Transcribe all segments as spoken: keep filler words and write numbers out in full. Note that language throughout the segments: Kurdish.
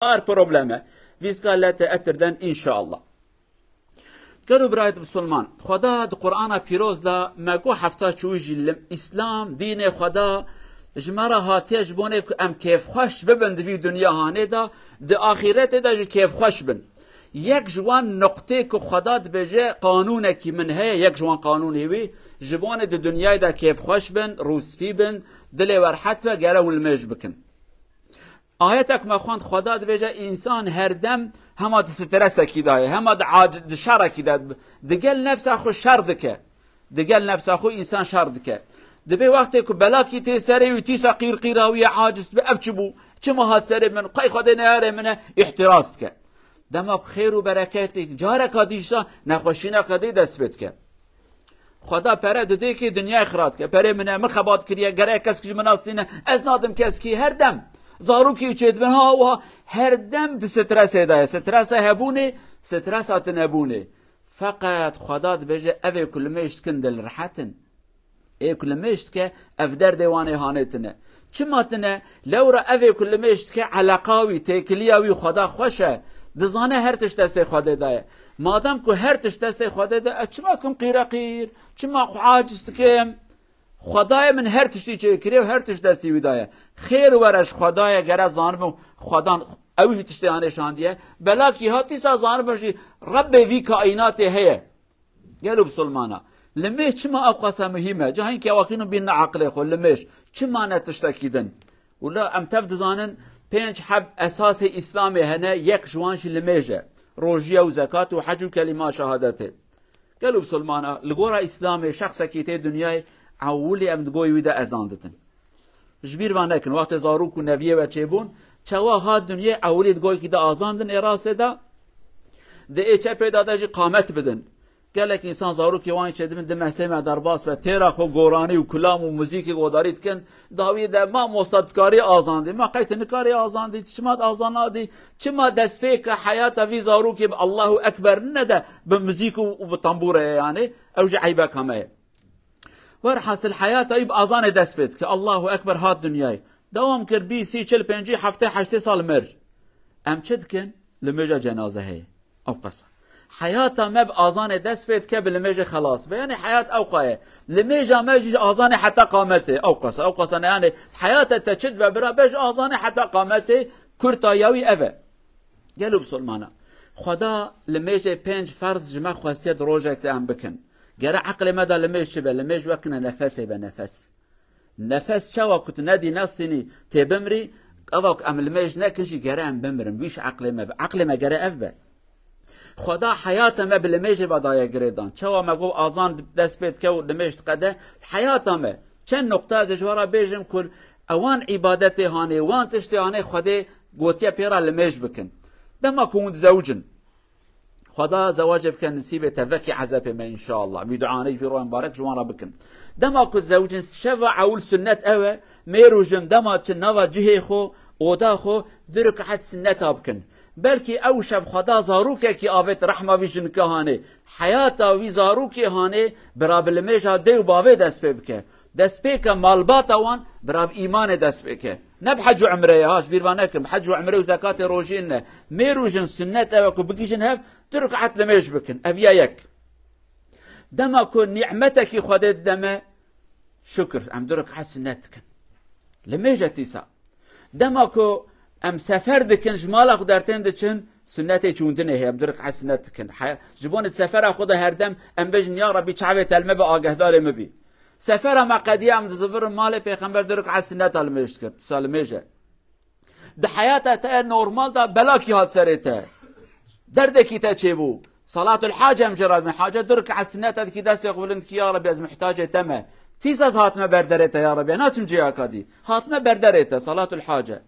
Ar probleme. Vîska lete etirden inşallah. Gelo birayet Musulman, Xweda di Qur'ana Pîroz de me got hefta çûyî jî lim-, Îslam, dînê Xweda ji me re hatiye ji bonê ku em kêfxweş bibin di vî dinya hanê de, di axîretê de jî kêfxweş bin. Yek ji wan noqtê ku Xweda dibêje, qanûnekî min heye, yek ji wan qanûnê wî, ji bonê di dinyayê de kêfxweş bin, rûspî bin, dilê we rehet be, gere hûn limêj bikin. Ayetek me xwend, Xweda dibêje, însan her dem hema di stresekî de ye, hema di ac-, di şerekî de, digel nefsa xwe şer dike. Digel nefsa xwe însan şer dike. Dibê wextê ku belakî tê serê wî, tîsa qîr qîra wî ye, aciz dibe, ev çi bû? Çima hat serê min? Qey Xwedê neyarê min e, îhtiras dike. Dema ku xêr û bereketê careka dî jî nexweşîneka dî dest pê dike. Xweda pere didê kê dinyayê xira dike. Perê min e, min xebat kiriye, gerek kesk ji min astîne, ez nadim keskî, her dem zarokî çêdibin, ha wiha, her dem di stresê de ye. Stresa hebûnê, stresa tinebûnê. Feqet Xweda dibêje, ev ê ku limêj dikin dil rehet in. Ê ku limêj dike, ev derdê wan ê hanê tine. Çima tine? Lewra ev ê ku limêj dike, eleqa wî, têkiliya wî Xweda xweş e. Dizane her tişt destê Xwedê de ye. Madem ku her tişt destê Xwedê de, ez çima dikim qîreqîr? Çima xwe aciz dikim? Xwedayê min her tiştî çêkiriye û her tişt destî wî de ye. Xêr were ji Xwedayê, gere zanibim Xwedan ew wî tiştê hanê şandiye. Belakî hat dîsa zanibim jî Rebbê vî kaînatê heye. Gelo bisilmana, limêj çima ew qasa muhîm e? Cahîn kewakîn û bînne aqilê xwe, limêj çima ne tiştekî din? Wila em tev dizanin, pênc heb esasê Îslamê hene, yek ji wan jî limêj e. Rojiye û zekat û hec û kelîma şehadetê. Gelo bisilmana, li gora Îslamê şexsekî tê dinyayê, ewilî em di goyê wî de ezan didin. Ji bîr ve nekin, wextê zarok û neviyê we çêbûn, çawa hat dinyê ewilî di goyekî de azan din, ê rastê de, di ê çepê de de jî qamet bidin. Gelek însan zarokê wan çêdibin, di mesê me derbas be, têra xwe goranî û kulam û muzîkê godarî dikin. Dawiyê de, mamosta dikarî azan dî, ma qey tu nikarî azan dî, tu çima azan nadî, çima destpêka heyata vî zarokê bi Allahu Ekber nine de bi muzîk û, û bi tambûrê ye, yanî ew jî eybeka me ye. Werhasil heyata wî bi azanê dest pê dike. Allahu Ekber, hat dinyayê. Dewam kir, bî, sî, çil, pêncî, heftê, heştê sal mir. Em çi dikin? Limêja cenaze heye. Ew qasa. Heyata me bi azanê dest pê dike, bi limêjê xelas be. Yanî heyat ew qaye. Limêja me jî ji azanê heta qametê. Ew qasa, ew qasa ne, yanî heyata te çi dibe bira be, ji azanê heta qametê, kurtaya wî ev e. Gelo bisilmana, Xweda limêjê pênc ferz ji me xwestiye di rojek de em bikin. Gere eqlê me de limêj çi be? Limêj wekine nefesê be, nefes. Nefes çawa ku tu nedî nestînî tê bimrî, eva ku em limêj nekin jî gere em bimirin. Wî ji eqlê me be. Eqlê me gere ev be. Xweda heyata me bi limêjê ve daye girêdan. Çawa me got azan dest pê dike û limêj diqede, heyata me. Çend noqta ez ê ji we re bêjim ku ewan îbadetê hanê, wan tiştê hanê Xwedê gotiye pê re limêj bikin. Dema ku hûn dizewicin, Xweda zewacê bike nisîbê te, vekî ezepê me înşallah. Vî duanê vî roya mibarek ji wan re bikin. Dema ku zewicin, şeva ewil sunnet ew e, mêr û jin dema çi nava cihê xwe, oda xwe, du rekaet sunneta bikin. Belkî ew şev Xweda zarokekî avêt rehma vî jinike hanê. Heyata vî zarokê hanê bira bi limêja dê û bavê dest pê bike. Destpêka malbata wan bira bi îmanê dest pê ke. Ne bi hec û emreyê, ha, ji bîr ve nekin, bi hec û emre û zekatê rojiyê ne. Mêr û jin sunnet ew e ku bigihîjin hev, du rekaet limêj bikin. Ev ya yek. Dema ku nîmetekî Xwedê dide me, şukir, em du rekaet sunnet dikin. Limêj e tîsa. Dema ku em sefer dikin, ji mala xwe dertên diçin, sunnetê çûndinê heye, em du rekaet sunnet dikin. He-, ji bo ne sefera xwe de her dem em bêjin, ya Rebî, çavê te li me be, agehdarê me bî. Sefera me qediya, em dizivirin malê, Pêxember du rekaet sunneta limêj dikir, tisa limêj e. Di heyata te normal de belakî hat serê te. Derdekî te çêbû. Salatul hace em jê re dibin. Hace du rekaet sunneta dikî, destê xwe bilind dikî, ya Rebî, ez muhtacê te me. Tîsa ez hatime ber derê te, ya Rebî, ez naçim cihaka dî. Hatime ber derê te, salatul hace.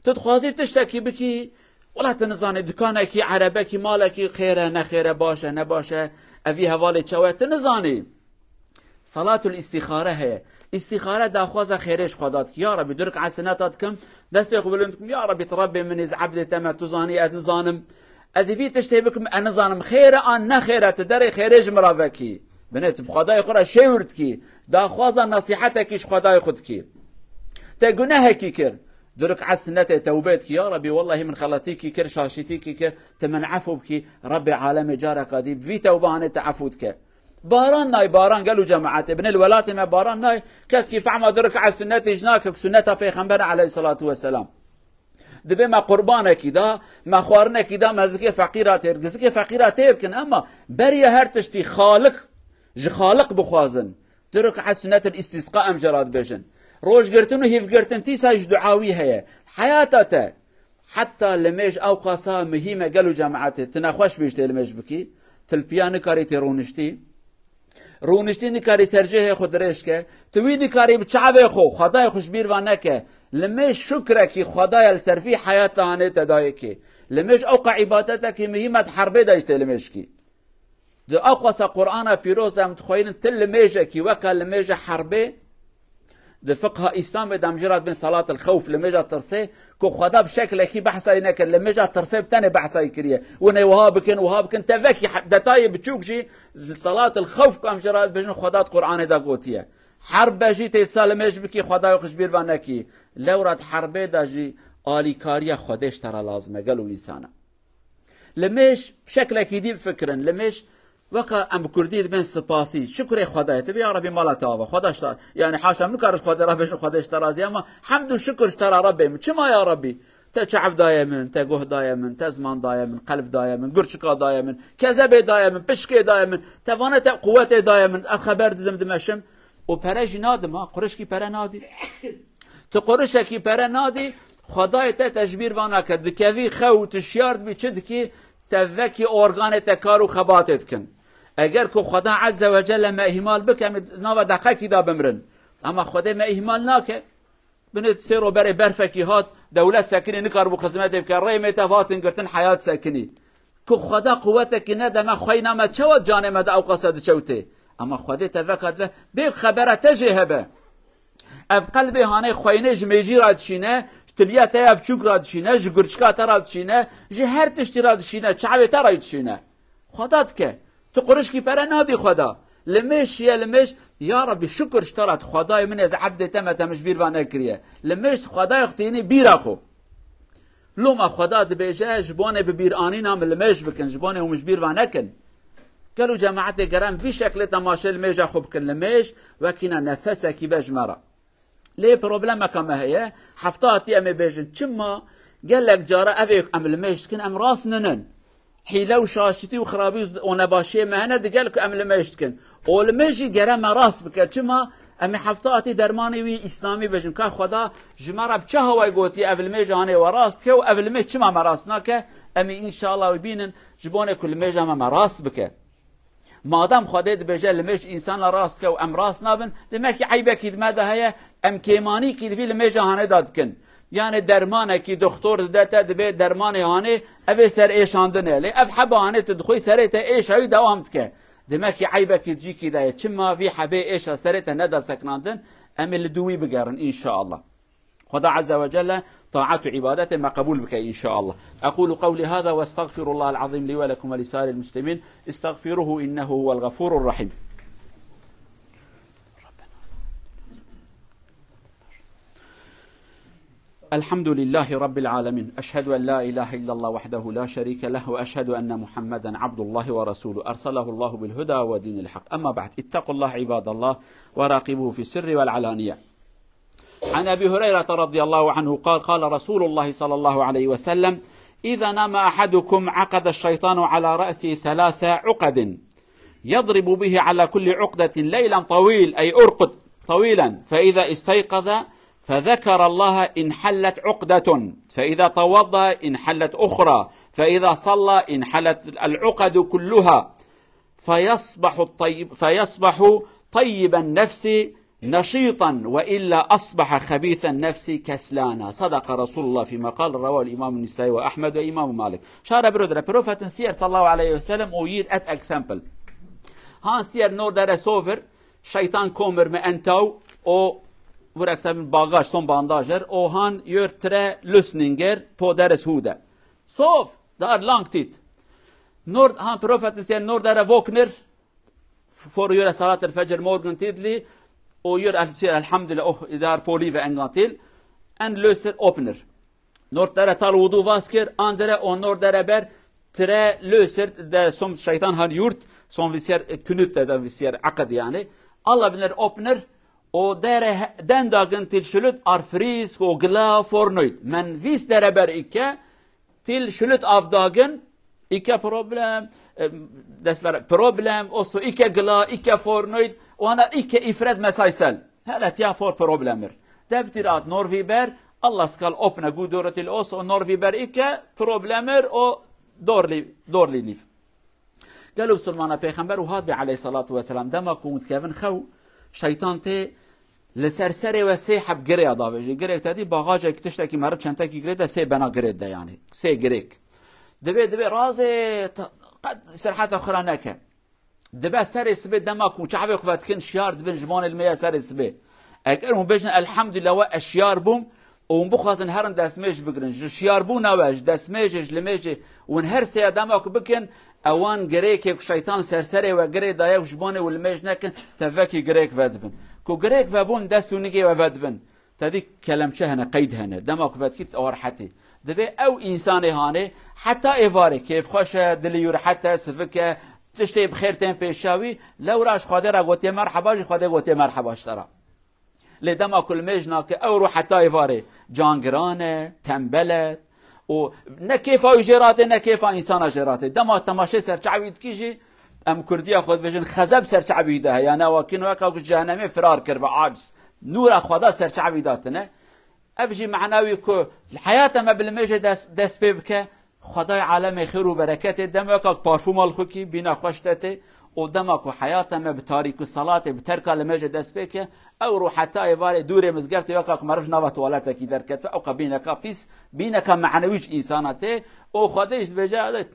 Tu dixwazî tiştekî bikî, wela tu nizanî, dukanekî, erebekî, malekî, xêr e, ne xêr e, baş e, ne baş e, evî hevalê çawa ye, tu nizanî. Salatul îstîxare heye. Îstîxare daxwaza xêrê ji Xweda dikî. Ya Rebî, du rekaet sunneta dikim, destê xwe bilind dikim. Ya Rebî, tu Rebbê min î, ez ebdê te me, tu zanî, ez nizanim. Ez ê vî tiştê bikim, ez nizanim. Xêr e an ne xêr e, tu derê xêrê ji min re vekî. Binê tu bi Xwedayê xwe re şêwir dikî. Daxwaza nesîhetekî ji Xwedayê xwe dikî. Te gunehekî kir. Du rik'et sunnetê tewbê dikî, ya Rebî, wellahî min xeletîkî kir, şaşîtîkî kir, tu min efû bikî, Rebbê alemê careka dî bi vî tewbanê te efû dike. Baran nay baran, gel û cemaetê, binê li welatê me baran nay, keskî fehma du rik'et sunnetê jî nake ku sunneta Pêxember aleyhisselatu vesselam. Dibê me qurbanekî da, me xwarinekî da, me zikê feqîra têr kin. Zikê feqîra têr kin, ema beriya her tiştî Xaliq, ji Xaliq bixwazin. Du rik'et sunnetil îstîsqa em jê re dibêjin. Rojgirtin û hîvgirtin tîsa ji dua wî heye. Heyata te. Heta limêj ewqasa muhîm e, gel û cemaetê. Tu nexweş bî ji tê limêj bikî. Tilpiya nikarî tê rûniştî. Rûniştî nikarî sercihê xwe dirêj ke. Tu wî nikarî bi çavê xwe, Xwedayê xwe ji bîr ve neke. Limêj şukrekî Xwedaya li ser vî heyata hanê te dayê kê. Limêj ewqa îbadetekî muhîm e, di herbê de jî tê limêj kî. Di ewqasa Qur'ana pîroz de em dixweynin ti limêjekî weka limêja herbê, di fiqha Îslamê de em jê re dibên salatil xewf, limêja tirsê, ku Xweda bi şeklekî behsa wî nekir, limêja tirsê bi tenê behsa wî kiriye. Hûn ê wiha bikin, wiha bikin, te vekî he-, detayê biçûk jî, salatil xewf ku em jê re dibêjin, Xweda di Qur'anê de gotiye. Herb be jî tê disa limêj bikî, Xwedayê xwe ji bîr ve nekî. Lewra di herbê de jî alîkariya Xwedê ji te re lazim e, gelo însana. Limêj şeklekî dî bifikirin. Limêj weka em bi kurdî dibên sipasî. Şukurê Xwedayê. Dibê ya Rebî mala te ava. Xweda ji te, yani haşa min karin ji Xwedê re bêjin Xwedê ji te razî, ama hemd û şukur ji te re Rebê min. Çima ya Rebî? Te çav daye min, te guh daye min, te ziman daye min, qelb daye min, gurçika daye min, kezebê daye min, pişkê daye min, te vane te quwetê daye min. Ez xeber didim dimeşim. Û pere jî nadim ha, qurişkî pere nadî. Tu qurişekî pere nadî, Xwedayê te te ji bîr va nake. Dikevî xew û tu şiyar dibî çi dikî, te vekî organê te kar û xebatê dikin. Eger ku Xweda Azze ve Celle me îhmal bike, em ê nava deqekî de bimrin. Ama Xwedê me îhmal nake. Binê sêro berê berfekî hat, dewlet sekinî nikaribû xizmetê bike. Rêmê te hatin girtin, heyat sekinî. Ku Xweda quwetekî nede me, xweyna me çawa canê me de ewqasa diçewtê? Ama Xwedê te veka dibe, bê xebera te jê hebe. Ev qelbê hanê xweynê ji mêjî re dişîne, ji tiliya te ya biçûk re dişîne, ji gurçika te re dişîne, ji her tiştî re dişîne, çavê te re dişîne. Xweda dike. Tu qurişkî pere nadî Xweda. Limêj şiye limêj, ya Rebî şukur ji te re, tu Xwedayê min, ez ebdê te me, te min ji bîr ve nekiriye. Limêj tu Xwedayê xwe tênî bîra xwe. Loma Xweda dibêje, ji bonê bi bîranîna min limêj bikin, ji bonê hûn min ji bîr ve nekin. Gelo cemaetê, ger em vî şeklê temaşê limêja xwe bikin, limêj wekîna nefesekî be ji me re. Lê problemeka me heye, hefta hatî em ê bêjin. Çima gelek cara ev ê em limêj dikin, em rast ninin. Hîle û şaşitî û xirabî û z-, û nebaşiyê me hene, digel ku em limêj dikin. Û limêj jî gere me rast bike. Çima? Em ê hefta hatî dermanê wî îslamî bêjin. Ka Xweda ji me re bi çi hawayê gotiye, ev limêj hanê we rast dike û ev limêj çima me rast nake? Em ê înşallah wî bînin, ji bonê ku limêja me me rast bike. Madem Xwedê dibêje limêj însana rast ke û em rast nabin, demekî eybekî di me de heye, em kêmanîkî di vî limêja hanê de dikin. Yanê dermanekî doxtor dide te, dibê dermanê hanê, ev ê ser êşandin e. Lê ev heba hanê tu dixwî serê te êşa wî dewam dike. Demekî eybekî di cîkî de ye. Çima vî hebê êşa serê te neda sekinandin, em ê li dû wî bigerin înşallah. Xweda Azze ve Celle taat û îbadetê me qebûl bike înşallah. أقول قولي هذا وأستغفر الله العظيم لي ولكم ولسائر المسلمين. استغفروه إنه هو الغفور الرحيم. الحمد لله رب العالمين. أشهد أن لا إله إلا الله وحده لا شريك له، وأشهد أن محمدا عبد الله ورسوله، أرسله الله بالهدى ودين الحق. أما بعد، اتقوا الله عباد الله، وراقبوه في السر والعلانية. عن أبي هريرة رضي الله عنه قال: قال رسول الله صلى الله عليه وسلم: إذا نام أحدكم عقد الشيطان على رأسه ثلاث عقد، يضرب به على كل عقدة ليلا طويل، أي ارقد طويلا، فإذا استيقظ فذكر الله انحلت عقدة، فإذا توضأ انحلت أخرى، فإذا صلى انحلت العقد كلها، فيصبح الطيب، فيصبح طيب النفس نشيطا، وإلا أصبح خبيث النفس كسلانا. صدق رسول الله فيما قال، رواه الإمام النسائي وأحمد وإمام مالك. Şare biro dire, Profetin siyer sallallahu aleyhi ve sellem o yir et example. Han siyer nor dere sovir, şeytan komir mi entaw, o vur eksem bagaj, son bandajir, o han yör tre lüsninger, po deres hude. Sov, dar lang tit. Nord, han Profetin siyer nor dere voknir, for yöre salat el fecr morgen tidli, o yör el-, elhamdülillah, oh, idar poli ve engan til. en löser öppner. Nord dere tal wudu was kir, andere o nord dere ber, tre löser de som Şeytan han yurt, som visier, e, knüpft de visier akad yani. Alla biner öppner, o dere he-, den dagen til Schlutt ar Frisk o gla fornoit. Men wies dere ber ikke, til Schlutt avdagen, ikke Problem, e, desver Problem, oso ikke gla, ikke fornoit, o ana ikke ifret mesaysel. Hele tiya for problemer. Debtir at norviber, Allah skal öppne gut döre til oss o norviber ikke problemer o dårlig, dårlig liv. Gelo Musulmana Peyxember û hat bê aleyhissalatu vesselam, dema ku hûn dikevin xew, şeytan tê li ser serê we sê heb girê ya davêjê. Girêk te dî baxajek tiştekî meriv çentekî girê de sê bena girê de yani. Sê girêk. Divê, divê razê t-, qet serheta xwe ra neke. Dibe serê sibê dema ku çavê xwe vedikin şiyar dibin ji vanê li me ye serê sibê. Eger hûn bêjin, "Elhamdulillah, we ez şiyar bûm", û hûn bixwazin herin destmêj bigirin. Ji şiyarbûna we, ji destmêjê, ji limêjê, hûn her sêya dema ku bikin, ewan girêkê ku şeytan ser serê we girê daye û ji bonê û limêj nekin, te vekî girêk vedibin. Ku girêk vebûn, dest û nigê we vedibin. Te dî kelemçe hene, qeyd hene. Dema ku vedikî, ew rehetî. Divê ew însanê hanê, heta êvarê kêfxweş e, dilê wî rehet e, sivik e, tiştê bi xêr tên pêşiya wî, lewra ji Xwedê re gotiye merheba, jî Xwedê gotiye merheba ji te re. Lê dema ku limêj nake, ew rû heta êvarê can giran e, tembel e û ne kêfa wî jê ratê, ne kêfa însana jê ratê. Dema temaşê serçavî dikî jî, em kurdiya xwe dibêjin, xezeb serçavî de heye, ne wakî weka ku ji cehenemê firar kiribe, aciz. Nûra Xweda serçavî de tine. Ev jî mana wî ku li heyata me bi limêjê dest, dest pê bike, Xwedayê alemê xêr û bereketê, dema weka ku parfûma li xwe kî, bîna xweş te tê, û dema ku heyata me bi tarîk û selatê, bi terka limêjê dest pê ke, ew rû heta êvarê dûrê mizgeftê weka ku meriv ji nava tuwaletekî derketibe, ewka bîneka pîs, bîneka manewî ji însana tê, û Xwedê jî dibêje,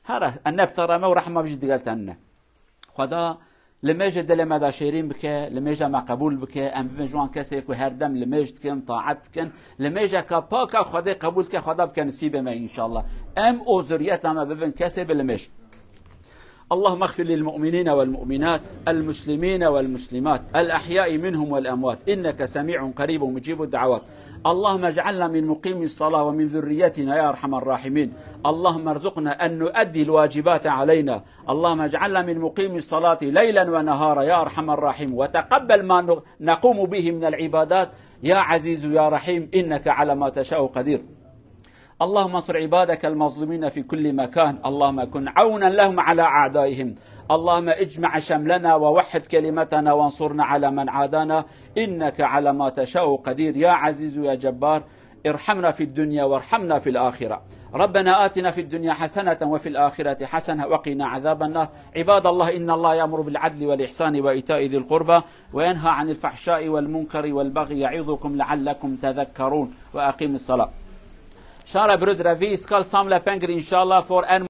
"Here, enne bi te re me û rehma min jî digel te ne." Xweda limêjê dilê me de şêrîn bike, limêja me qebûl bike, em bibin ji wan kesê ku her dem limêj dikin, taet dikin. Limêjeka paka Xwedê qebûl dike, Xweda bike nisîbê me înşallah. Em û zuriyeta me bibin kesê bi limêj. اللهم اغفر للمؤمنين والمؤمنات، المسلمين والمسلمات، الأحياء منهم والأموات، إنك سميع قريب مجيب الدعوات. اللهم اجعلنا من مقيم الصلاة ومن ذريتنا يا أرحم الراحمين. اللهم ارزقنا أن نؤدي الواجبات علينا. اللهم اجعلنا من مقيم الصلاة ليلا ونهارا يا أرحم الراحمين، وتقبل ما ن-، نقوم به من العبادات يا عزيز يا رحيم، إنك على ما تشاء قدير. اللهم انصر عبادك المظلومين في كل مكان. اللهم كن عونا لهم على أعدائهم. اللهم اجمع شملنا ووحد كلمتنا وانصرنا على من عادانا. إنك على ما تشاء قدير. يا عزيز يا جبار، ارحمنا في الدنيا وارحمنا في الآخرة. ربنا آتنا في الدنيا حسنة وفي الآخرة حسنة وقنا عذاب النار. عباد الله، إن الله يأمر بالعدل والإحسان وإيتاء ذي القربى وينهى عن الفحشاء والمنكر والبغي يعظكم لعلكم تذكرون. وأقيموا الصلاة. Şara birud revî skal samle pengir inşallah for en